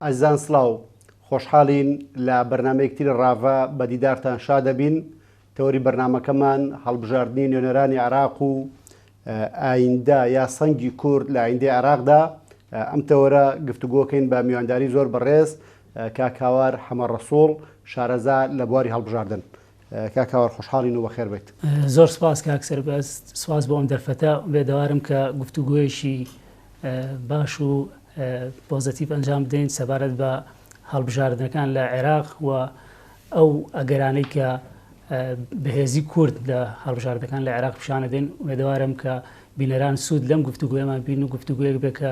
ئازیزان سڵاو، خۆشحاڵین لە بەرنامەیەک تری ڕاڤە بە دیدارتان شا دەبین. تەوەری بەرنامەکەمان هەڵبژاردنی نوێنەرانی عێراق و ئایندە یا سەنگی کورد لە ئایندەی عێراقدا. ئەم تەوەرە گفتوگۆکەین بە میوانداری زۆر بەڕێز کاک هاوار حەمە ڕەسوڵ، شارەزا لە بواری هەڵبژاردن. کاک هاوار خۆشحاڵین و بەخێر بێیت. زۆر سپاس کاک سەربەست، سپاس بۆ ئەم دەرفەتە. ئومێدەوارم کە گفتوگۆیەکی باش و پۆزەتیڤ ئەنجام بدەین سەبارەت بە هەڵبژاردنەکان لە عێراق و ئەو ئەگەرانەی کە بەهێزی کورد لە هەڵبژاردنەکان لە عێراق پیشانەدەین. ئومێدەوارم کە بینەران سوود لەم گفتوگۆیەمان بین و گفتوگۆیەک بێ کە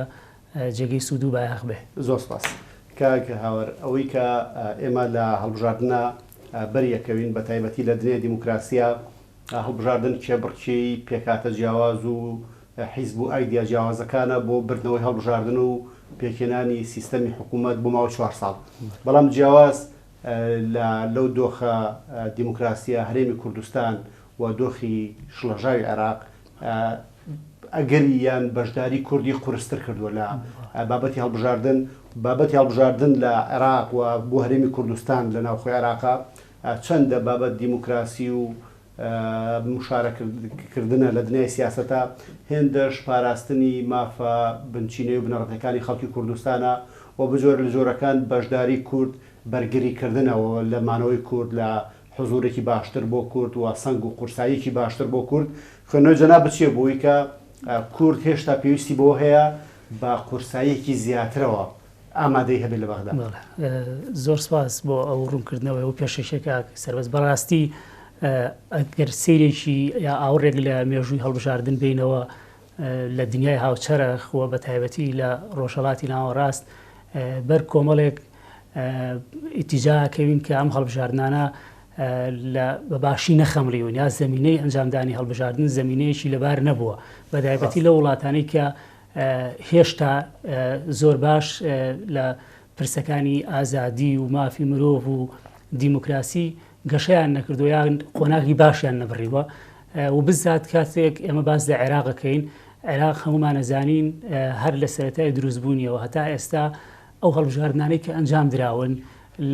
جێگەی سوود و بایەخ بێ. زۆر سپاس کاک هاوار. ئەوەی کە ئێمە لە هەڵبژاردنە بەری ئەکەوین بە تایبەتی لە دنیای دیموکراسیا هەڵبژاردن کێبڕکێی پێکهاتە جیاواز و حیزب و ئایدیا جیاوازەکانە بۆ بردنەوەی هەڵبژاردن و پێکهێنانی سیستەمی حکوومەت بۆ ماوەی چوار ساڵ. بەڵام جیاواز لە لەو دۆخە دیموکراسییە هەرێمی کوردستان و دۆخی شڵەژاوی عێراق ئەگەری یان بەشداری کوردی قورستر کردووە لە بابەتی هەڵبژاردن. بابەتی هەڵبژاردن لە عێراق و بۆ هەرێمی کوردستان لە ناوخۆی عێراقا چەندە بابەت دیموکراسی و مشارەکردنە لە دنیای سیاسەتا، هێندەش پاراستنی مافە بنچینەی و بنەڕەتیەکانی خەڵکی کوردستانە و بجۆرێک لە جۆرەکان بەشداری کورد بەرگری کردنە لە مانەوەی کورد لە حزورێکی باشتر بۆ کورد و سەنگ و قورساییەکی باشتر بۆ کورد. خوێندنەوەی جەنابت چیە بۆ ئەوەی کە کورد هێشتا پێویستی بەوە هەیە بە قورساییەکی زیاترەوە ئامادەی هەبێت لە بەغدا؟ بەڵێ زۆر سپاس بۆ ئەو ڕوونکردنەوەی و پێشەکیە کاک سەربەست. بەڕاستی ئەگەر سەیرێکی یا ئاوڕێک لە مێژووی هەڵبژاردن بینەوە لە دنیای هاوچەرخ و بە تایبەتی لە ڕۆژهەڵاتی ناوەڕاست بەر کۆمەڵێک ئیتیجا کەوین کە ئەم هەڵبژاردنانە لە بە باشی نەخەمڵیون یا زمینەی ئەنجامدانی هەڵبژاردن زمینەیەکی لەبار نەبووە بە تایبەتی لە وڵاتانی کە هێشتا زۆر باش لە پرسەکانی ئازادی و مافی مرۆڤ و دیموکراسی گەشەیان نەکردووە یان قۆناغی باشیان نەبڕیوە و بزات کاتێک ئێمە باس لە عێراقەکەین عێراق هەمومانەزانین هەر لە سەرەتای دروستبوونیەوە هەتا ئێستا ئەو هەڵبژاردنانەی کە ئەنجام دراون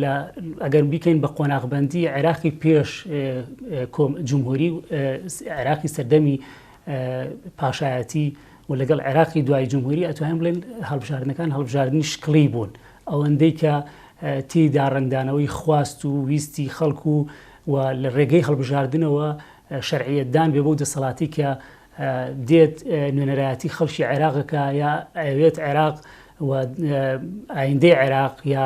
لە ئەگەر بیکەین بە قۆناغبندی عێراقی پێش جمهوری عێراقی سەردەمی پاشایەتی و لەگەڵ عێراقی دوای جمهوری ئەتوانین بڵێن هەڵبژاردنەکان هەڵبژاردنی شکڵی بوون ئەوەندەی کە تێیدا ڕەنگدانەوەی خواست و ویستی خەڵک و و لە ڕێگەی هەڵبژاردنەوە شەرعیەتدان بێ بەو دەسەڵاتی کە دێت نوێنەرایەتی خەڵکی عێراقەکە یا ئەوێت عێراق و ئایندەی عێراق یا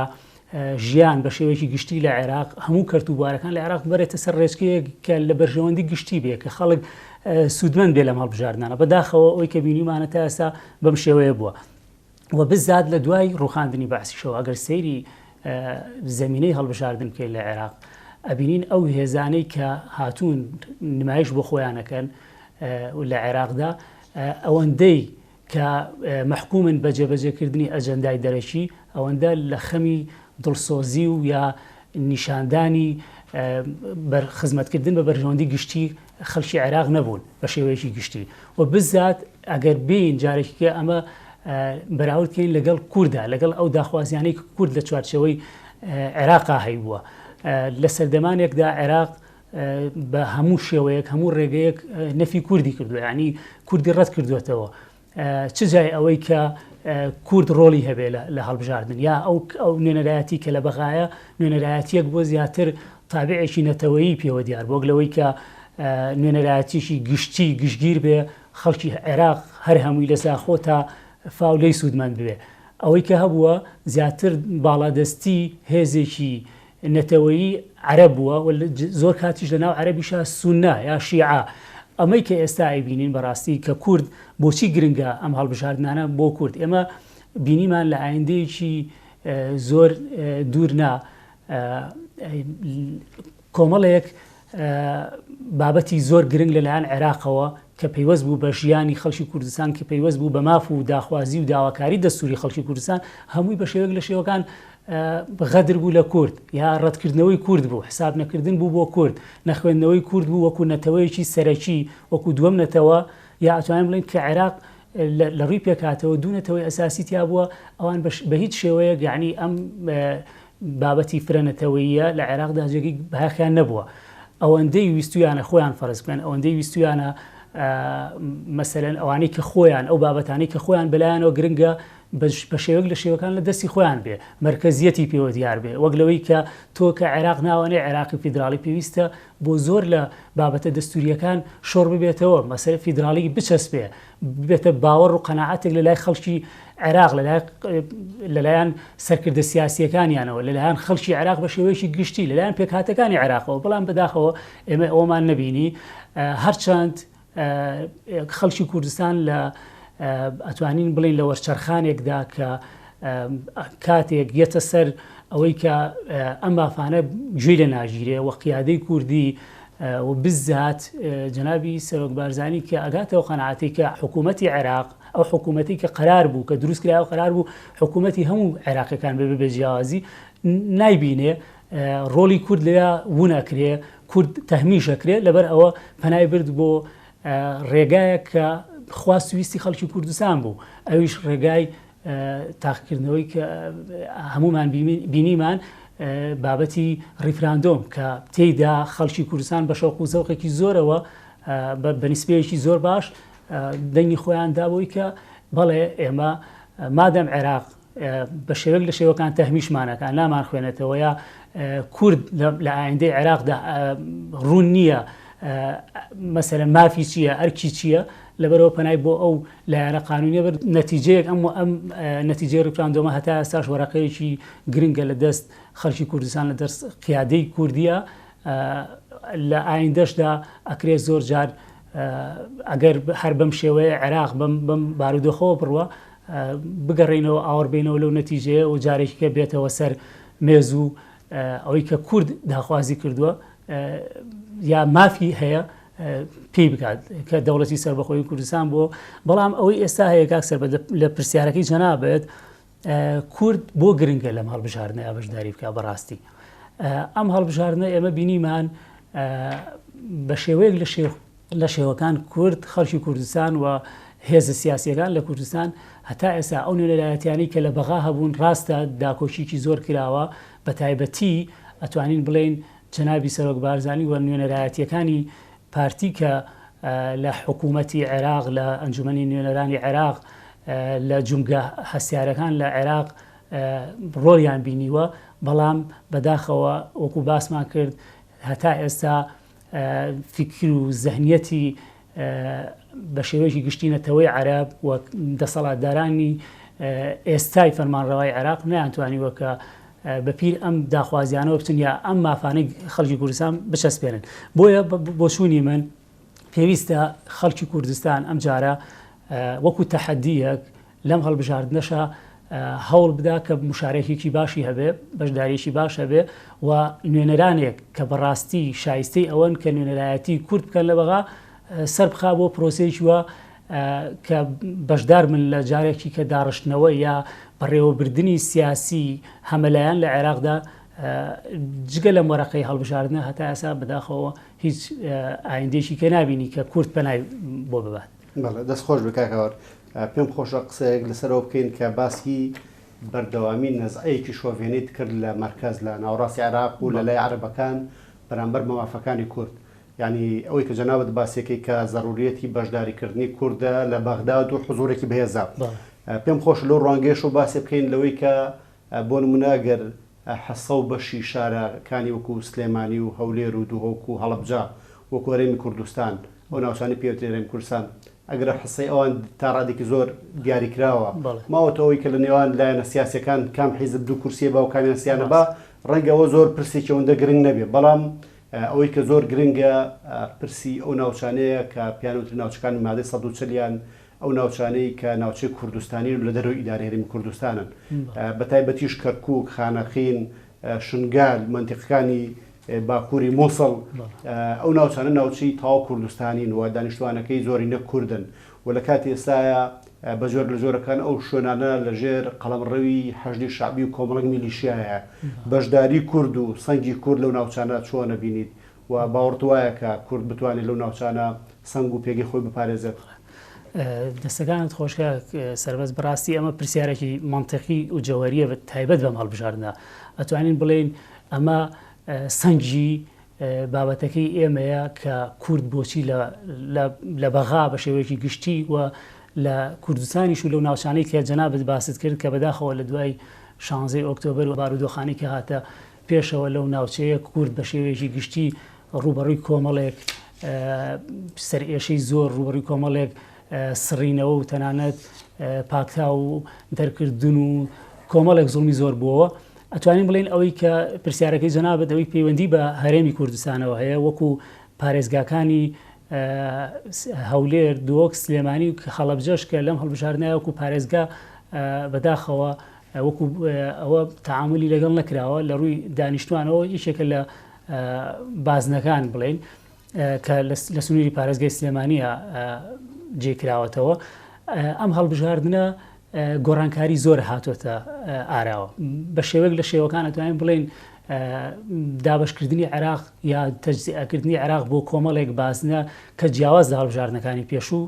ژیان بە شێوەیەکی گشتی لە عێراق هەموو کەرت و بوارەکان لە عێراق بەرێتە سەر ڕێچکەیەک کە لە بەرژەوەندی گشتی بێ کە خەڵک سوودمەند بێ لەم هەڵبژاردنانە. بەداخەوە ئەوەی کە بینیومانە تا ئێستا بەم شێوەیە بووە و بزات لە دوای ڕوخاندنی بەعسیشەوە ئەگەر سەیری زەمینەی هەڵبژاردن بکەین لە عێراق ئەبینین ئەو هێزانەی کە هاتوون نمایش بۆ خۆیانەکەن لە عێراقدا ئەوەندەی کە مەحکومن بە جێبەجێکردنی ئەجەندای دەرەکی، ئەوەندە لە خەمی دڵسۆزی و یا نیشاندانی بەر خزمەتکردن بە بەرژەوەندی گشتی خەڵکی عێراق نەبوون بە شێوەیەکی گشتی و بزات ئەگەر بێین جارێکی کە ئەمە بەراورد کەین لەگەڵ کوردا لەگەڵ ئەو داخوازیانەی کە کورد لە چوارچێوەی عێراقا هەیبووە لە سەردەمانێکدا عێراق بە هەموو شێوەیەک هەموو ڕێگەیەک نەفی کوردی کردووە یعنی کوردی ڕەت کردوێتەوە چ جای ئەوەی کە کورد ڕۆڵی هەبێ لە هەڵبژاردن یا ئەو ئەو نوێنەرایەتی کە لە بەغایە نوێنەرایەتیەک بۆ زیاتر تابعێکی نەتەوەیی پێوە دیار بۆک لەوەی کە نوێنەرایەتیشی گشتی گشتگیر بێ خەڵکی عێراق هەر هەمووی لە زاخۆ تا فاو لێی سوودمەند بێ ئەوەی کە هەبووە زیاتر باڵادەستی هێزێکی نەتەوەیی عەرەب بووە و زۆر کاتیش لە ناو عەرەبیشا سوننە یا شیعە. ئەمەی کە ئێستا ئەیبینین بەڕاستی کە کورد بۆچی گرنگە ئەم هەڵبژاردنانە بۆ کورد ئێمە بینیمان لە ئایندەیەکی زۆر دوور نا کۆمەڵێک بابەتی زۆر گرنگ لەلایەن عێراقەوە کە پەیوەست بوو بە ژیانی خەڵکی کوردستان، کە پەیوەست بوو بە ماف و داخوازی و داواکاری دەستووری خەڵکی کوردستان، هەمووی بە شێوەیەک لە شێوەکان غەدر بوو لە کورد، یا ڕەتکردنەوەی کورد بوو، حساب نەکردن بوو بۆ کورد، نەخوێندنەوەی کورد بوو وەکوو نەتەوەیەکی سەرەکی، وەکوو دووەم نەتەوە، یا ئەتوانین بڵێین کە عێراق. لە ڕووی پێکهاتەوە دوو نەتەوەی ئەساسی تیا بووە، ئەوان بە هیچ شێوەیەک یەعنی ئەم بابەتی فرە نەتەوەییە لە عێراقدا جێگەی بایەخیان نەبووە. ئەوەندەی ویستویانە خۆیان فەرز بکەن، ئەوەندەی ویستویانە مەسەلەن ئەوانەی کە خۆیان ئەو بابەتانەی کە خۆیان بەلایانەوە گرنگە بە شێوەیەک لە شێوەکان لە دەستی خۆیان بێ، مەرکەزیەتی پێوە دیار بێ، وەک لەوەی کە تۆ کە عێراق ناوەنێ عێراقی فیدراڵی پێویستە بۆ زۆر لە بابەتە دەستوورییەکان شۆڕ ببێتەوە، مەسەلەی فیدراڵی بچەسپێ، ببێتە باوەڕ و قەناعەتێک لە لای خەڵکی عێراق، لەلایەن سەرکردە سیاسییەکانیانەوە، لەلایەن خەڵکی عێراق بە شێوەیەکی گشتی، لەلایەن پێکهاتەکانی عێراقەوە، بەڵام بەداخەوە ئێمە ئەوەمان نەبینی، هەرچەند خەڵکی کوردستان لە ئەتوانین بڵێین لە وەرچەرخانێکدا کە کاتێک یەتە سەر ئەوەی کە ئەم مافانە گوێی لێ ناگیرێ و قیادەی کوردی و بزات جەنابی سەرۆک بارزانی کە ئەگاتەوە قەناعەتی کە حکوومەتی عێراق ئەو حکوومەتی کە قەرار بوو کە دروست کرا و قەرار بوو حکوومەتی هەموو عێراقیەکان بێ بێ جیاوازی نایبینێ ڕۆڵی کورد لەوێ ون ئەکرێ، کورد تەهمیش ئەکرێ، لەبەر ئەوە پەنای برد بۆ ڕێگایەک کە خواست و ویستی خەڵکی کوردستان بوو، ئەویش ڕێگای تاقیکردنەوەی کە هەموومان بینیمان بابەتی ڕیفراندۆم کە تێیدا خەڵکی کوردستان بە شەوق و زەوقێکی زۆرەوە بە نیسبەیەکی زۆر باش دەنگی خۆیان دابووی کە بەڵێ ئێمە مادەم عێراق بە شێوەیەک لە شێوەکان تەهمیشمان ئەکا، نامانخوێنێتەوە یا کورد لە ئایندەی عێراقدا ڕوون نییە مەسەلەن مافی چییە، ئەرکی چییە، لەبەرئەوە پەنای بۆ ئەو لایەنە قانونیە برد، نەتیجەیەک ئەم ئەم نەتیجەی ڕیفراندۆمە هەتا ئێستاش وەرەقەیەکی گرنگە لە دەست خەڵکی کوردستان لە دەست قیادەی کوردیە، لە ئایندەشدا ئەکرێ زۆر جار ئەگەر هەر بەم شێوەیە عێراق بەم بەم بارودۆخەوە بڕوا بگەڕێینەوە ئاوڕ بێنەوە لەو نەتیجەیە و جارێکی کە بێتەوە سەر مێز و ئەوەی کە کورد داخوازی کردووە یا مافی هەیە پێی بکات کە دەوڵەتی سەربەخۆی کوردستان بۆ بەڵام ئەوەی ئێستا هەیە کاک سەر لە پرسیارەکەی جەنابێت کورد بۆ گرنگە لەم هەڵبژاردنەیە بەشداری بکە بەڕاستی ئەم هەڵبژاردنە ئێمە بینیمان بە شێوەیەک لە شێو لە شێوەکان کورد، خەڵکی کوردستان و هێزە سیاسییەکان لە کوردستان هەتا ئێستا ئەو نوێنەرایەتیانەی کە لە بەغا هەبوون ڕاستە داکۆکیی زۆر کراوە بە تایبەتی ئەتوانین بڵێین جەنابی سەرۆک بارزانی و نوێنەرایەتییەکانی پارتی کە لە حکوومەتی عێراق لە ئەنجومەنی نوێنەرانی عێراق لە جومگە هەستیارەکان لە عێراق ڕۆڵیان بینیوە بەڵام بەداخەوە وەکوو باسمان کرد هەتا ئێستا فیکر و زهنیەتی بە شێوەیەکی گشتی نەتەوەی عەرەب و دەسەڵاتدارانی ئێستای فەرمانڕەوای عێراق نەیانتوانیوە کە بە پیر ئەم داخوازیانەوە بچن یا ئەم مافانەی خەڵکی کوردستان بچەسپێنن. بۆیە بۆچوونی من پێویستە خەڵکی کوردستان ئەم جارە وەکو تەحەدییەک لەم هەڵبژاردنەشا هەوڵ بدا کە مشارەکێکی باشی هەبێ، بەشدارییەکی باش هەبێ و نوێنەرانێک کە بەڕاستی شایستەی ئەوەن کە نوێنەرایەتی کورد بکەن لە بەغا سەر بخا بۆ پرۆسەیەکی وا کە بەشدار بن لە جارێکی کە داڕشتنەوە یا بەڕێوەبردنی سیاسی هەمەلایەن لە عێراقدا جگە لەم وەرەقەی هەڵبژاردنە هەتا ئێستا بەداخەوە هیچ ئایندەیەکی کە نابینی کە کورد پەنای بۆ ببات. بەڵێ دەست خۆش بێ کاک هاوار. پێم خۆشە قسەیەک لەسەرەوە بکەین کە باسی بەردەوامی نەزعەیەکی شۆڤێنیت کرد لە مەرکەز لە ناوەڕاستی عێراق و لە لای عەرەبەکان بەرامبەر بە مافەکانی کورد. یانی ئەوەی کە جەنابت باسیەکەی کە زەروریەتی بەشداریکردنی کوردە لە بەغداد و حزوورێکی بەهێزە. پێم خۆشە لەو ڕوانگەیەشەوە باسی بکەین لەوەی کە بۆ نموونە گەر حەسە و بەشی شارە کانی وەکو سلێمانی و هەولێر و دهۆک و هەڵەبجە وەکو هەرێمی کوردستان ئەو ناوچانەی پێ وترێ هەرێمی کوردستان ئەگەر حسەی ئەوان تا ڕادێکی زۆر دیاری کراوە ماوەتەوە ئەوەی کە لە نێوان لایەنە سیاسیەکان کام حیزب دوو کورسیە با و کامیان سیانە با ڕەنگە ئەوە زۆر پرسێکی ئەوەندە گرنگ نەبێ بەڵام ئەوەی کە زۆر گرنگە پرسی ئەو ناوچانەیە کە پێیان وترێ ناوچەکانی مادەی 140 یان ئەو ناوچانەی کە ناوچەی کوردستانین و لە دەرەوەی ئیدارەی هەرێمی کوردستانن بە تایبەتیش کەرکوک، خانەقین، شنگال، مەنتیقەکانی باکووری موسڵ، ئەو ناوچانە ناوچەی تەواو کوردستانین و دانیشتوانەکەی زۆرینە کوردن و لە کاتی ئێستایا بە جۆر لە جۆرەکان ئەو شوێنانە لە ژێر قەڵەمڕەوی حەشدی شەعبی و کۆمەڵێک میلیشیایە. بەشداری کورد و سەنگی کورد لەو ناوچانە چۆن ئەبینیت و باوەڕت وایە کە کورد بتوانێت لەو ناوچانە سەنگ و پێگەی خۆی بپارێزێت؟ دەستەکانت خۆش کاک سەربەست، بەڕاستی ئەمە پرسیارێکی مەنتیقی و جەوهەریە بە تایبەت بەم هەڵبژاردنە. ئەتوانین بڵێین ئەمە سەنگی بابەتەکەی ئێمەیە کە کورد بۆچی لە بەغا بە شێوەیەکی گشتی و لە کوردستانیش و لەو ناوچانەی کە جەنابت باست کرد کە بەداخەوە لە دوای شانزەی ئۆکتۆبەر و بارودۆخانەی کە هاتە پێشەوە لەو ناوچەیە کورد بە شێوەیەکی گشتی ڕووبەڕووی کۆمەڵێک سەرئێشەی زۆر ڕووبەڕووی کۆمەڵێک سڕینەوە و تەنانەت پاکتاو و دەرکردن و کۆمەڵێک زوڵمی زۆر بووەوە. ئەتوانین بڵێین ئەوەی کە پرسیارەکەی جەنابت ئەوەی پەیوەندی بە هەرێمی کوردستانەوە هەیە وەکو پارێزگاکانی هەولێر، دهۆک، سلێمانی و هەڵەبجەش کە لەم هەڵبژاردنە وەکو پارێزگا بەداخەوە وەکو ئەوە تەعامولی لەگەڵ نەکراوە لە ڕووی دانیشتوانەوە یەکێکە لە بازنەکان بڵێین کە لە سنووری پارێزگای سلێمانیە جێ کراوەتەوە ئەم هەڵبژاردنە گۆڕانکاری زۆر هاتۆتە ئاراوە بە شێوەیەک لە شێوەکان ئەتوانین بڵێین دابشکردنی عێراق یا تەجزیەکردنی عێراق بۆ کۆمەڵێک بازنە کە جیاواز لە هەڵبژاردنەکانی پێشوو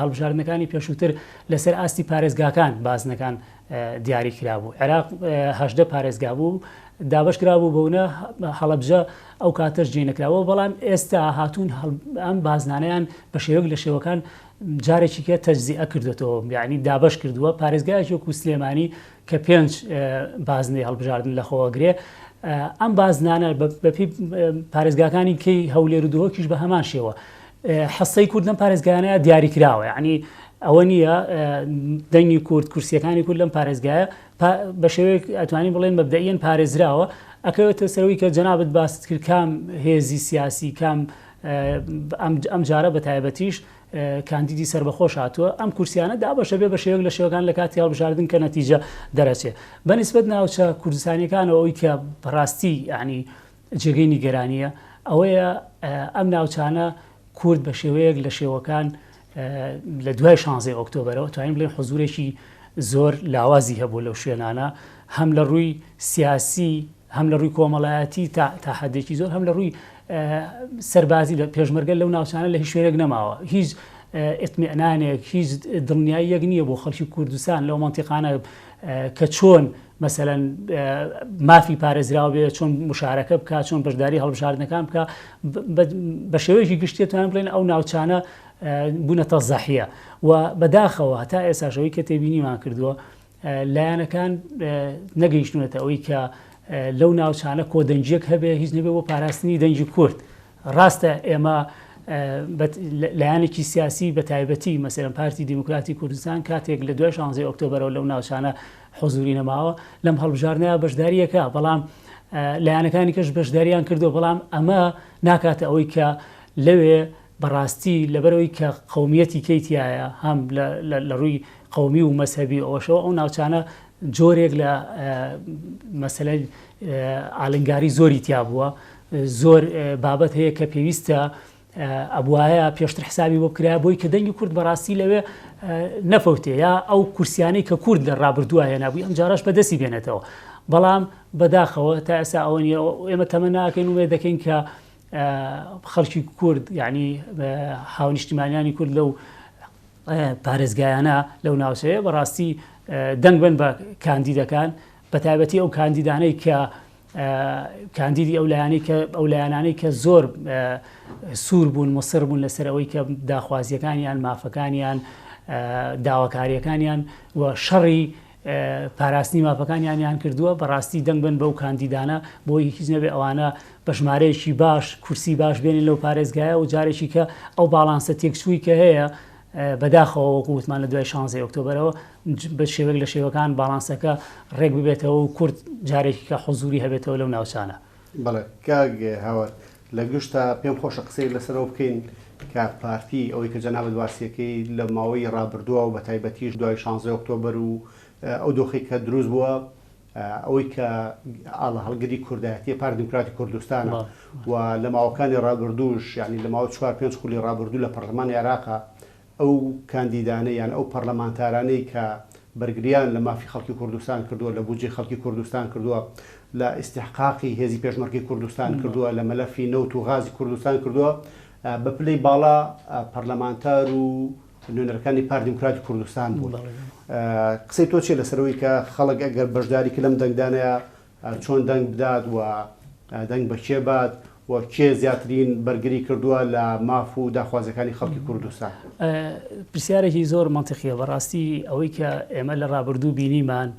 هەڵبژاردنەکانی پێشووتر لەسەر ئاستی پارێزگاکان بازنەکان دیاری کرابوو عێراق 18 پارێزگا بوو دابش کرابوو بەونە هەڵەبجە ئەو کاتەش جێ نەکراوە بەڵام ئێستا هاتوون ئەم بازنانیان بە شێوەک لە شێوەکان جارێکی کە تەجزیئە کردوێتەوە یعنی دابش کردووە پارێزگایەکی وەکو سلێمانی کە پێنج بازنەی هەڵبژاردن لەخۆوەگرێ ئەم بازنانە بەپی پارێزگاکانی کەی هەولێر و دهۆکیش بە هەمان شێوە حسەی کورد لەم پارێزگایانە دیاری کراوە یعنی ئەوە نییە دەنگی کورد کورسیەکانی کورد لەم پارێزگایە بە شێوەیەک ئەتوانین بڵێن مەبدەئیەن پارێزراوە ئەکەوێتە سەرەوەی کە جەنابت باست کرد کام هێزی سیاسی کام ئەم جارە بە تایبەتیش کاندیدی سەربەخۆش هاتووە ئەم کورسیانە دابەشە بێ بە شێوەیەک لە شێوەکان لە کاتی هەڵبژاردن کە نەتیجە دەرەچێ بە نیسبەت ناوچە کوردستانیەکانەوە ئەوی کە بەڕاستی یعنی جێگەی نیگەرانیە ئەوەیە ئەم ناوچانە کورد بە شێوەیەک لە شێوەکان لە دوای شانزەی ئۆکتۆبەرەوە توانین بڵێن حزورێکی زۆر لاوازی هەبوو لەو شوێنانە هەم لە ڕووی سیاسی هەم لە ڕووی کۆمەڵایەتی تا حدێکی زۆر هەم لە ڕووی سەربازی لە پێشمەرگە لەو ناوچانە لە هیچ شوێنێک نەماوە هیچ ئیتمئنانێک هیچ دڵنیاییەک نییە بۆ خەڵکی کوردستان لەو مەنتیقانە کە چۆن مەسەلەن مافی پارێزراو بێ چۆن مشارەکە بکات چۆن بەشداری هەڵبژاردنەکان بکە بە شێوەیەکی گشتیە توانین بڵێن ئەو ناوچانە بوونەتە زەحیە و بەداخەوە هەتا ئێساشەوەی کە تێبینیمان کردووە لایەنەکان نەگەیشتونەتە ئەوەی کە لەو ناوچانە کۆدەنگیەک هەبێ هیچ نەبێ بۆ پاراستنی دەنگی کورد ڕاستە ئێمە لایەنێکی سیاسی بە تایبەتی مەسەلەن پارتی دیموکراتی کوردستان کاتێک لە دوای شانزەی ئۆکتۆبەرەوە لەو ناوچانە حزوری نەماوە لەم هەڵبژاردنە بەشداریەکە بەڵام لایەنەکانی کەش بەشداریان کردو بەڵام ئەمە ناکاتە ئەوەی کە لەوێ بەڕاستی لەبەرەوەی کە قومیەتی کەی تایە هەم لە ڕووی قومی و مەسەبی ئەوەشەوە ئەو ناوچانە جۆرێک لە مەسەلەی ئالنگاری زۆری تیا بووە زۆر بابەت هەیە کە پێویستە ئەبواە پێشتر حسابی بۆ بکرایە بۆی کە دەنگی کورد بەڕاستی لەوێ نەفەوتێ یا ئەو کورسیانەی کە کورد لە ڕابردووە هێنابووی ئەم جارش بەدەستی بێنێتەوە بەڵام بەداخەوە تا ئێستا ئەوە نیە ئێمە تەمە ناکەین و دەکەین کە خەڵکی کورد یعنی هاونیشتیمانیانی کورد لەو پارێزگایانە لەو ناوچەیە بەڕاستی دەنگ بن بە کاندیدەکان بەتایبەتی ئەو کاندیدانەی کە کاندیدی ئەو لایەنەی کە ئەو لایەنانەی کە زۆر سوور بوون مصر بوون لەسەر ئەوەی کە داخوازیەکانیان مافەکانیان داواکاریەکانیان و شەڕی پاراستنی مافەکانیانیان کردووە بەڕاستی دەنگ بن بەو کاندیدانە بۆی هیچ نەبێ ئەوانە بە ژمارەیەکی باش کورسی باش بێنن لەو پارێزگایە و جارێکی کە ئەو باڵانسە تێکچووی کە هەیە بەداخەوە وەکو وتمان لە دوای شانزەی ئۆکتۆبەرەوە بە شێوەیەک لە شێوەکان باڵانسەکە ڕێک ببێتەوە و کورد جارێکی کە حزوری هەبێتەوە لەو ناوچانە. بەڵێ کاک هاوار لە گشتا پێم خۆشە قسەیەک لەسەر ئەوە بکەین کە پارتی ئەوەی کە جەنابت باسیەکەی لە ماوەی ڕابردووە و بە تایبەتیش دوای شانزەی ئۆکتۆبەر و ئەو دۆخەی کە دروست بووە ئەوەی کە ئاڵاهەڵگری کوردایەتیە پارتی دیموکراتی کوردستانە و لە ماوەکانی ڕابردووش یانی لە ماوەی چوار پێنج خولی ڕابردوو لە پەرلەمانی عێراقا ئەو کاندیدانەی یان ئەو پەرلەمانتارانەی کە بەرگریان لە مافی خەڵکی کوردستان کردووە، لە بودجەی خەڵکی کوردستان کردووە، لە ئیستیحقاقی هێزی پێشمەرگەی کوردستان کردووە، لە مەلەفی نەوت و غازی کوردستان کردووە، بە پلەی باڵا پەرلەمانتار و. نوێنەرەکانی پارتی دیموکراتی کوردستان بوون. قسەی تۆ چیە لەسەر ئەوەی کە خەڵک ئەگەر بەشداری کرد لەم دەنگدانەیە چۆن دەنگ بدات و دەنگ بە کێ بات و کێ زیاترین بەرگری کردووە لە ماف و داخوازیەکانی خەڵکی کوردستان؟ پرسیارێکی زۆر مەنتیقیە بەڕاستی ئەوەی کە ئێمە لە ڕابردوو بینیمان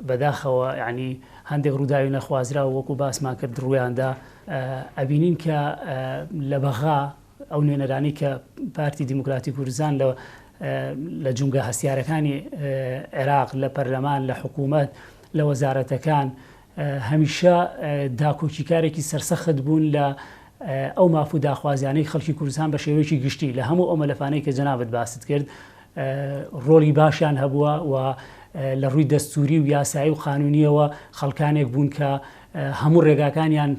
بەداخەوە یانی هەندێک ڕووداوی نەخوازراو وەکو باسمان کرد ڕوویاندا ئەبینین کە لە بەغا ئەو نوێنەرانەی کە پارتی دیموکراتی کوردستان لە لە جومگە هەستیارەکانی عێراق لە پەرلەمان لە حکوومەت لە وەزارەتەکان هەمیشە داکۆکیکارێکی سەرسەخت بوون لە ئەو ماف و داخوازیانەی خەڵکی کوردستان بە شێوەیەکی گشتی لە هەموو ئەو مەلەفانەی کە جەنابت باست کرد ڕۆڵی باشیان هەبووە و لە ڕووی دەستوری و یاسایی و قانونیەوە خەڵکانێک بوون کە هەموو ڕێگاکانیان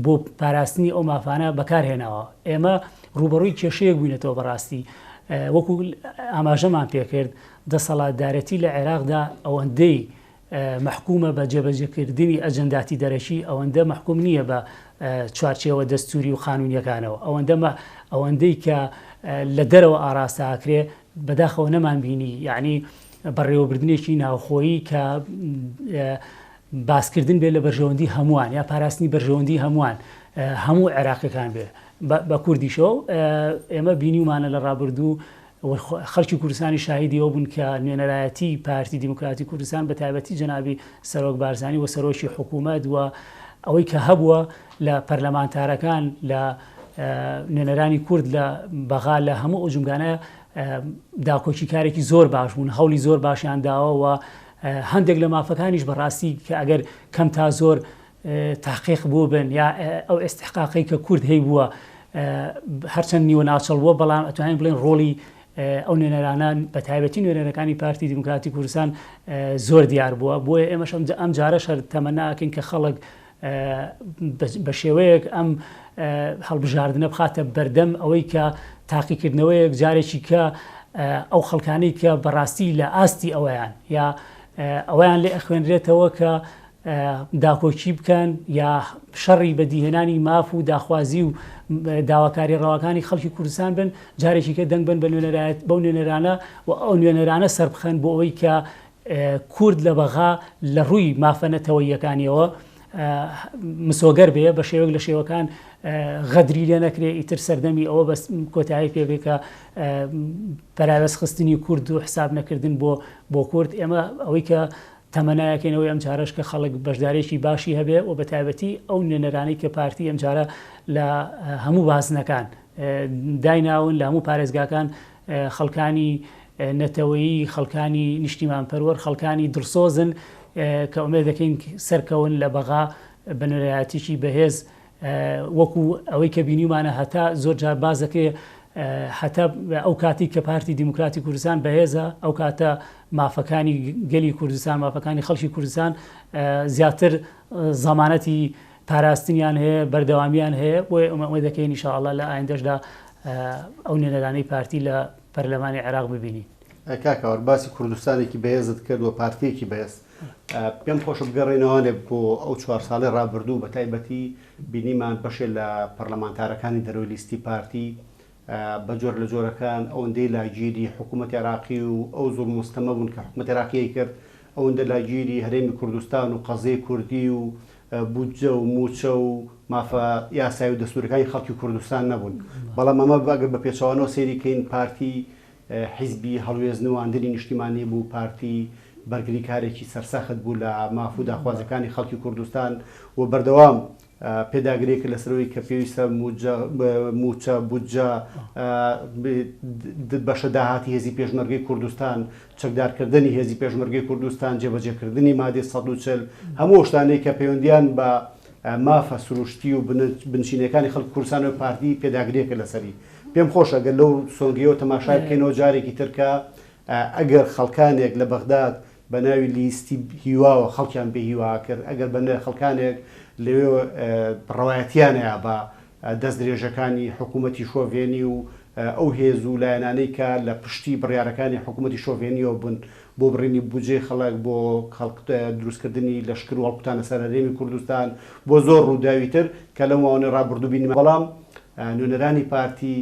بۆ پاراستنی ئەو مافانە بەکار هێناوە. ئێمە ڕووبەڕووی کێشەیەک بووینەتەوە بەڕاستی وەکو ئاماژەمان پێکرد دەسەڵاتدارێتی لە عێراقدا ئەوەندەی مەحکومە بە جێبەجێکردنی ئەجەنداتی دەرەکی ئەوەندە مەحکوم نییە بە چوارچێوە دەستوری و قانونیەکانەوە ئەوەندە ئەوەندەی کە لە دەرەوە ئاراستە ئەکرێ بەداخەوە نەمانبینی یعنی بەڕێوەبردنێکی ناوخۆیی کە باسکردن بێت لە بەرژەوەندی هەمووان یا پاراستنی بەرژەوەندی هەمووان هەموو عێراقیەکان بێ بە کوردیشەوە ئێمە بینیومانە لە ڕابردوو خەڵکی کوردستانی شاهیدی ئەوە بوون کە نوێنەرایەتی پارتی دیموکراتی کوردستان بە تایبەتی جەنابی سەرۆک بارزانی و سەرۆکی حکوومەت و ئەوەی کە هەبووە لە پەرلەمانتارەکان لە نوێنەرانی کورد لە بەغا لە هەموو ئەو جومگانە داکۆکیکارێکی زۆر باش بوون هەوڵی زۆر باشیان داوە و هەندێک لە مافەکانیش بەڕاستی کە ئەگەر کەم تا زۆر تحقیق بووبن یا ئەو ئێستحقاقەی کە کورد هەیبووە هەرچەند نیوە ناچڵ بووە بەڵام ئەتوانین بڵێن ڕۆڵی ئەو نوێنەرانە بە تایبەتی نوێنەرەکانی پارتی دیموکراتی کوردستان زۆر دیار بووە بۆیە ئێمەش ئەم جارەش هەر تەمەنا ئەکەین کە خەڵک بە شێوەیەک ئەم هەڵبژاردنە بخاتە بەردەم ئەوەی کە تاقیکردنەوەیەک جارێکی کە ئەو خەڵکانەی کە بەڕاستی لە ئاستی ئەوەیان یا ئەویان لێ ئەخوێنرێتەوە کە داکۆکی بکەن یا شەڕی بەدیهێنانی ماف و داخوازی و داواکاری ڕەواکانی خەڵکی کوردستان بن جارێکی کە دەنگ بن بە نوێنەرایەت بەو نوێنەرانە و ئەو نوێنەرانە سەربخەن بۆ ئەوەی کە کورد لە بەغا لە ڕووی مافە نەتەوەییەکانیەوە مسۆگەر بێ بە شێوەیەک لە شێوەکان غەدری لێ نەکرێ ئیتر سەردەمی ئەوە بەس کۆتایی پێ بێ کە پەراوێز خستنی کورد و حساب نەکردن بۆ بۆ کورد ئێمە ئەوەی کە تەمەنایەکەین ئەوەی ئەمجارەش کە خەڵک بەشدارێکی باشی هەبێ و بە تایبەتی ئەو نوێنەرانەی کە پارتی ئەمجارە لە هەموو بازنەکان دایناون لە هەموو پارێزگاکان خەڵکانی نەتەوەیی، خەڵکانی نیشتیمانپەروەر، خەڵکانی دڵسۆزن کە ئومێد دەکەین سەرکەون لە بەغا بە نوێنەرایەتیی بەهێز وەکو ئەوەی کە بینیومانە هەتا زۆر جار باس دەکرێ هەتا ئەو کاتی کە پارتی دیموکراتی کوردستان بەهێزە ئەو کاتە مافەکانی گەلی کوردستان مافەکانی خەڵکی کوردستان زیاتر زەمانەتی پاراستنیان هەیە بەردەوامیان هەیە بۆیە ئومێد دەکەین ان شاء اللە لە ئایندەشدا ئەو نوێنەرانەی پارتی لە پەرلەمانی عێراق ببینین. کاک هاوار باسی کوردستانێکی بەهێزت کرد و پارتیەکی بەهێز پێم خۆشە بگەڕێینەوانێ بۆ ئەو چوار ساڵەی ڕابردوو بە تایبەتی بینیمان بەشێ لە پەرلەمانتارەکانی دەرەوەی لیستی پارتی بە جۆر لە جۆرەکان ئەوەندەی لاگیری حکوومەتی عێراقی و ئەو زوڵم و ستەمە بوون کە حکوومەتی عێراقی کرد ئەوەندە لاگیری هەرێمی کوردستان و قەزیەی کوردی و بودجە و مووچە و مافە یاسایی و دەستوورەکانی خەڵکی کوردستان نەبوون. بەڵام ئەمە ئەگەر بە پێچەوانەوە سەیری کەین پارتی حیزبی هەڵوێست نواندنی نیشتیمانی بوو، پارتی بەرگریکارێکی سەرسەخت بوو لە ماف و داخوازیەکانی خەڵکی کوردستان و بەردەوام پێداگری کرد لەسەر ئەوەی کە پێویستە مووچە، بودجە، بەشە داهاتی هێزی پێشمەرگەی کوردستان، چەکدارکردنی هێزی پێشمەرگەی کوردستان، جێبەجێکردنی مادەی 140، هەموو ئەو شتانەی کە پەیوەندییان بە مافە سروشتی و بنچینەکانی خەڵکی کوردستانەوە پارتی پێداگریی کرد لەسەری. پێم خۆشە گەر لەو سۆنگەیەوە تەماشای بکەینەوە جارێکی تر کە ئەگەر خەڵکانێک لە بەغداد بە ناوی لیستی هیواوە خەڵکیان بێ هیوا کرد، ئەگەر بە خەڵکانێک لەوێ ڕەوایەتییان هەیە بە دەست درێژەکانی حکوومەتی شۆڤێنی و ئەو هێز و لایەنانەی کە لە پشتی بڕیارەکانی حکوومەتی شۆڤێنییەوە بوون بۆ بڕینی بودجەی خەڵک، بۆ خەڵک دروستکردنی لەشکر و هەڵکوتانە سەر هەرێمی کوردستان، بۆ زۆر ڕووداوی تر کە لەو ماوەنەی ڕابردوو بینیمان. بەڵام نوێنەرانی پارتی.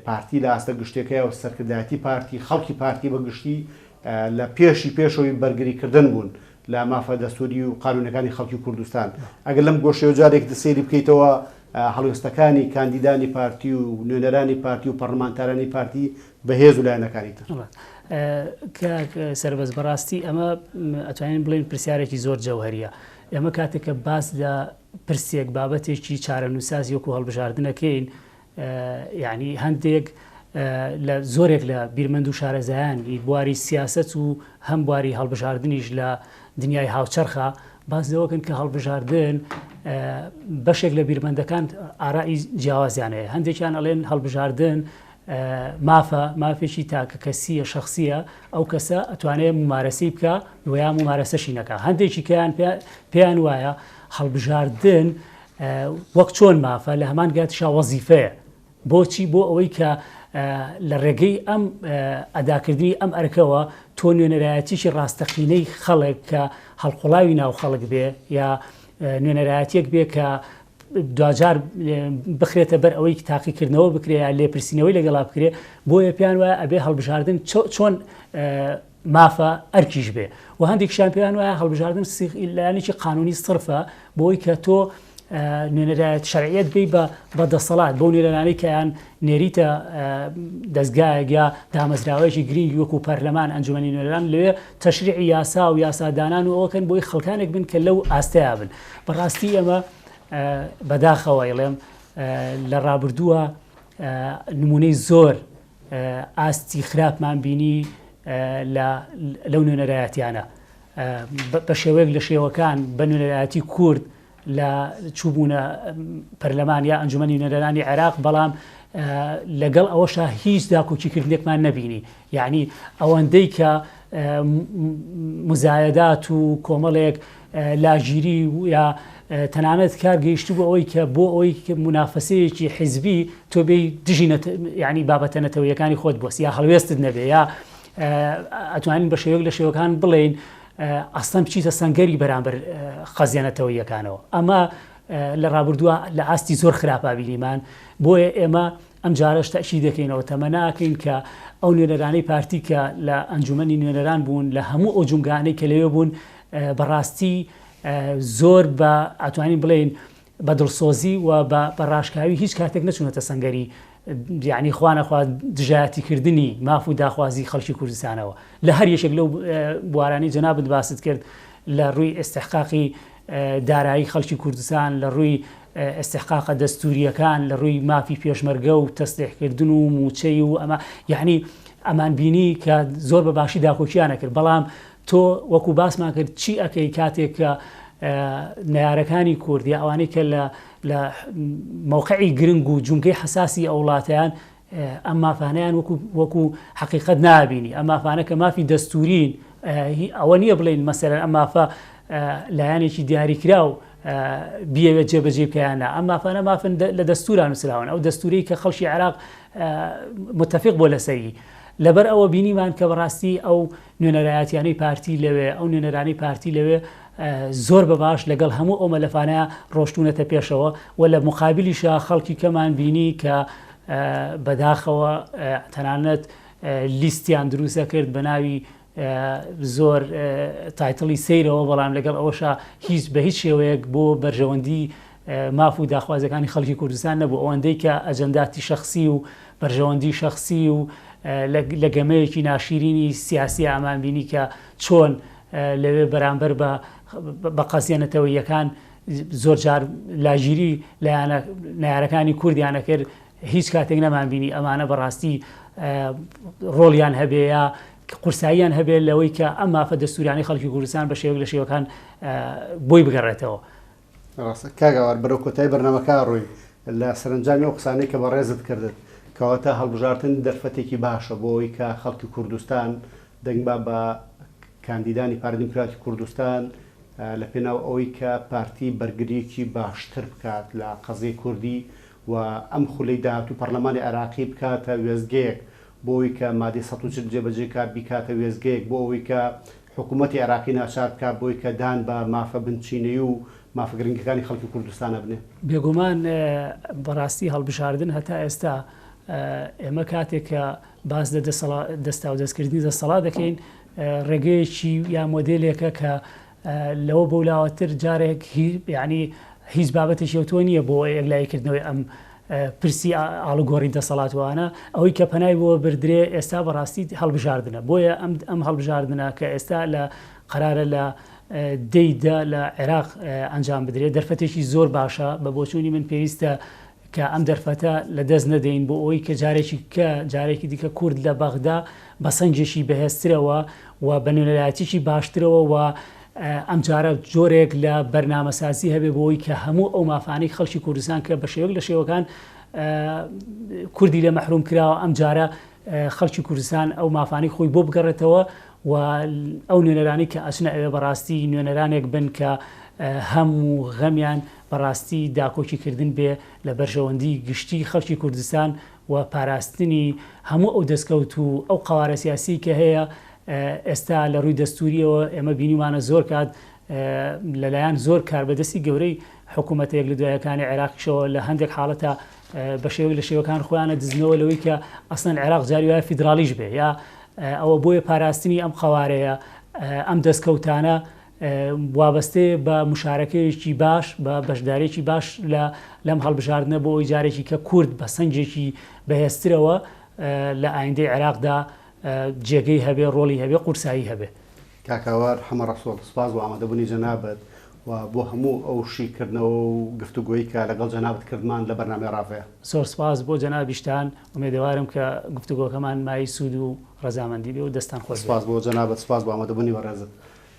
پارتی لە ئاستە گشتیەکەیا و سەرکردایەتی پارتی، خەڵکی پارتی بە گشتی لە پێشی پێشەوەی بەرگری کردن بوون لە مافە دەستوری و قانونەکانی خەڵکی کوردستان. ئەگەر لەم گۆشەیەوە جارێکی تر سەیری بکەیتەوە هەڵوێستەکانی کاندیدانی پارتی و نوێنەرانی پارتی و پەڕلمانتارانی پارتی بە هێز و لایەنەکانی تر. کاک سەربەست بەڕاستی ئەمە ئەتوانین بڵێین پرسیارێکی زۆر جەوهەریە. ئێمە کاتێک کە باس لە پرسێک بابەتێکی چارەنووساز وەکو هەڵبژاردن ئەکەین یانی هەندێک لە زۆرێک لە بیرمەند و شارەزایان بواری سیاسەت و هەم بواری هەڵبژاردنیش لە دنیای هاوچەرخە باس لەوەکەن کە هەڵبژاردن بەشێک لە بیرمەندەکان ئارائی جیاوازیان هەیە هەندێکیان ئەڵێن هەڵبژاردن مافە مافێکی تاکە کەسیە شخصیە ئەو کەسە ئەتوانێت ممارەسی بکە و یا ممارەسەشی نەکە هەندێکی کەیان پێیان وایە هەڵبژاردن وەک چۆن مافە لە هەمان گاتیشا وەزیفەیە. بۆچی؟ بۆ ئەوەی کە لە ڕێگەی ئەم ئەداکردنی ئەم ئەرکەوە تۆ نوێنەرایەتیی ڕاستەقینەی خەڵک کە هەڵقوڵاوی ناو خەڵک بێ یا نوێنەرایەتیەک بێ کە دواجار بخرێتە بەر ئەوەی تاقیکردنەوە بکرێ یا لێپرسینەوەی لەگەڵا بکرێ بۆیە پێیان وایە ئەبێ هەڵبژاردن چۆن مافە ئەرکیش بێ و هەندێکیشیان پێیان وایە هەڵبژاردن لایەنێکی قانونی سرفە بۆی کە تۆ نوێنەرایەت شەرعیەت بی بە بە دەسەڵات بەو نوێنەرانەی کەیان نێریتە دەستگایەک یا دامەزراوەیەکی گرنگی وەکو پەرلەمان ئەنجومەنی نوێنەران لەوێ تەشریعی یاسا و یاسادانان و ئەوەکەن بۆی خەڵکانێک بن کە لەو ئاستەیا بن بەڕاستی ئەمە بەداخەوە ئەڵێم لە ڕابردووە نمونەی زۆر ئاستی خراپمان بینی لە لەو نوێنەرایەتیانە بە شێوەیەک لە شێوەکان بە نوێنەرایەتی کورد لە چووبوونە پەرلەمان یا ئەنجومەنی نوێنەرانی عێراق بەڵام لەگەڵ ئەوەشا هیچ داکۆکیکردنێکمان نەبینی یعنی ئەوەندەی کە مزایەدات و کۆمەڵێک لاگیری و یا تەنانەت کار گەیشتبوو ئەوەی کە بۆ ئەوەی مونافەسەیەکی حیزبی تۆ بێی دژی یعنی بابەتە نەتەوەیەکانی خۆت بۆس یا هەڵوێستت نەبێ یا ئەتوانین بە شێوەیەک لە شێوەکان بڵێین ئەسڵەن بچیتە سەنگەری بەرامبەر قەزیە نەتەوەیەکانەوە ئەمە لە ڕابردووە لە ئاستی زۆر خراپا بینیمان بۆیە ئێمە ئەم جارەش تەئکید دەکەینەوە تەمەنا ئەکەین کە ئەو نوێنەرانەی پارتی کە لە ئەنجومەنی نوێنەران بوون لە هەموو ئەو جومگانەی کە لەوێ بوون بەڕاستی زۆر بە ئەتوانین بڵێین بە دڵسۆزی و بە ڕاشکاوی هیچ کاتێک نەچوونەتە سەنگەری یعنی خوانەخوا دژایەتیکردنی ماف و داخوازی خەڵکی کوردستانەوە لە هەر یەکێک لەو بوارانەی جەنابت باست کرد لە ڕووی ئێستحقاقی دارایی خەڵکی کوردستان لە ڕووی ئیستحقاقە دەستوورییەکان لە ڕووی مافی پێشمەرگە و تەسریحکردن و مووچەی و ئەمە یەعنی ئەمان بینی کە زۆر بە باشی داکۆکییان ئەکرد بەڵام تۆ وەکو باسمان کرد چی ئەکەی کاتێک کە نەیارەکانی کورد یا ئەوانەی کە لە لە مەوقعی گرنگ و جومگەی حەساسی ئەو وڵاتەیان ئەم مافانەیان وەکو وەکو حەقیقەت نابینی ئەم مافانە کە مافی دەستورین ئەوە نییە بڵێین مەسەلەن ئەم مافە لایەنێکی دیاریکراو بیەوێت جێبەجێ بکەیانە ئەم مافانە مافن لە دەستورا نووسراون ئەو دەستوری کە خەڵکی عێراق متفق بۆ لەسەری لەبەر ئەوە بینیمان کە بەڕاستی ئەو نوێنەرایەتیانەی پارتی لەوێ ئەو نوێنەرانی پارتی لەوێ زۆر بە باش لەگەڵ هەموو ئەو مەلەفانە ڕۆشتونەتە پێشەوە و لە مقابلیشا خەڵکی کەمان بینی کە بەداخەوە تەنانەت لیستیان دروست ئەکرد بە ناوی زۆر title ی سەیرەوە بەڵام لەگەڵ ئەوەشا هیچ بە هیچ شێوەیەک بۆ بەرژەوەندی ماف و داخوازەکانی خەڵکی کوردستان نەبوو ئەوەندەی کە ئەجەنداتی شخصی و بەرژەوەندی شخصی و لە گەمەیەکی ناشیرینی سیاسی ئامان بینی کە چۆن لەوێ بەرامبەر بە بە قەزیە نەتەوەیەکان زۆر جار لاگیری لایەنە نەیارەکانی کوردیان ئەکرد هیچ کاتێک نەمان بینی ئەمانە بەڕاستی ڕۆڵیان هەبێ یا قورساییان هەبێ لەوەی کە ئەم مافە دەستوریانەی خەڵکی کوردستان بە شێوەیەک لە شێوەکان بۆی بگەڕێتەوە. ڕاستە کاک ئاوار بەرەو کۆتایی بەرنامەکە ئەڕۆین لە سەرەنجامی ئەو قسانەی کە بەڕێزت کردت کەواتە هەڵبژاردن دەرفەتێکی باشە بۆ ئەوەی کە خەڵکی کوردستان دەنگ با بە کاندیدانی پارتی دیموکراتی کوردستان لە پێناو ئەوەی کە پارتی بەرگرییەکی باشتر بکات لە قەزیەی کوردی و ئەم خولەی داهاتوو پەڕلەمانی عێراقی بکاتە وێستگەیەک بۆ ئەوەی کە مادەی 140 جێبەجێ کات بیکاتە وێستگەیەک بۆ ئەوەی کە حکوومەتی عێراقی ناچار بکات بۆی کە دان بە مافە بنچینەیی و مافە گرنگەکانی خەڵکی کوردستانە بنێ. بێگومان بەڕاستی هەڵبژاردن هەتا ئێستا. ئێمە کاتێک کە باس لە دەستاودەستکردنی دەسەڵات دەکەین ڕێگەیەکی یا مۆدێلێکە کە لەوە بەولاوەتر جارێک یعنی هیچ بابەتێکی ئەوتۆ نییە بۆ یەکلاییکردنەوەی ئەم پرسی ئاڵوگۆڕی دەسەڵات وانە ئەوەی کە پەنای بۆ بردرێ ئێستا بەڕاستی هەڵبژاردنە بۆیە ئەم ئەم هەڵبژاردنە کە ئێستا لە قەرارە لە دەی دە لە عێراق ئەنجام بدرێت دەرفەتێکی زۆر باشە بە بۆچوونی من پێویستە کە ئەم دەرفەتە لە دەست نەدەین بۆ ئەوەی کە جارێکی کە جارێکی دیکە کورد لە بەغدا بە سەنگێکی بەهێزترەوە و بە نوێنەرایەتیی باشترەوە و ئەمجارە جۆرێک لە بەرنامەسازی هەبێ بۆ ئەوەی کە هەموو ئەو مافانەی خەڵکی کوردستان کە بە شێوەیەک لە شێوەکان کوردی لێ مەحروم کراوە ئەمجارە خەڵکی کوردستان ئەو مافانەی خۆی بۆ بگەڕێتەوە و ئەو نوێنەرانەی کە ئەچنە ئەوێ بەڕاستی نوێنەرانێک بن کە هەم و غەمیان بەڕاستی داکۆکی کردن بێ لە بەرژەوەندی گشتی خەڵکی کوردستان و پاراستنی هەموو ئەو دەستکەوت و ئەو قەوارە سیاسی کە هەیە ئێستا لە ڕووی دەستووریەوە ئێمە بینیومانە زۆر کات لەلایەن زۆر کاربەدەستی گەورەی حکوومەتە یەک لە دوایەکانی عێراقیشەوە لە هەندێک حاڵەتە بە شێوەیەک لە شێوەکان خۆیانە دزنەوە لەوەی کە ئەسڵەن عێراق جاری وایە فیدراڵیش بێ یا ئەوە بۆیە پاراستنی ئەم قەوارەیە ئەم دەستکەوتانە وابەستەیە بە مشارەکەیەکی باش بە بەشدارێکی باش لە لەم هەڵبژاردنە بۆ ئەوی جارێکی کە کورد بە سەنگێکی بەهێزترەوە لە ئایندەی عێراقدا جێگەی هەبێ ڕۆڵی هەبێ قورسایی هەبێ. کاک هاوار حەمە ڕەسوڵ سوپاس بۆ ئامادەبوونی جەنابت و بۆ هەموو ئەو شیکردنەوە و گفتوگۆی کە لەگەڵ جەنابت کردمان لە بەرنامەی ڕاڤەیە. زۆر سوپاس بۆ جەنابیشتان، ئومێدەوارم کە گفتوگۆکەمان مایەی سوود و ڕەزامەندی بێ و دەستتان خۆش بێ. سوپاس بۆ جەنابت، سوپاس بۆ ئامادەبوونی بەڕێزت.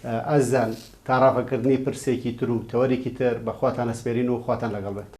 ئازیزان تا ڕاڤەکردنی پرسێکی تر و تەوەرێکی تر بە خواتان ئەسپێرین و خواتان لەگەڵ بێت.